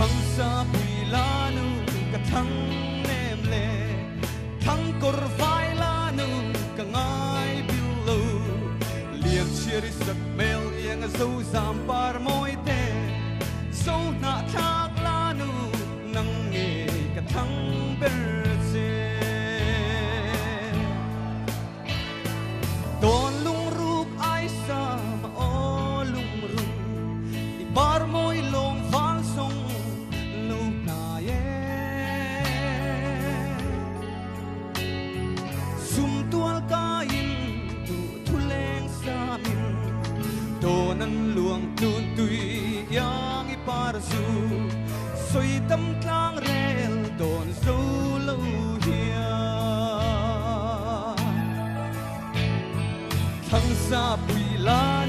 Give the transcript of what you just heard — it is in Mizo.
Thangsa pui la nu ka thlang nem le Thang kawr vai la nu ka ngai bil lo Liam chhiar i sak hmel iang a zo zam par mawi te Zo hnah thlak la nu nang nge ka thlang ber che. Tawn lungruk ai sa ma aw lungrung i par mawi lawm val sawng lo hnai e. Sum tual kaiin duh thu leng samin tawn an luang tlun tui iang i par zu sawi tam tlang rel dawn zo lo hian. Thangsa pui la.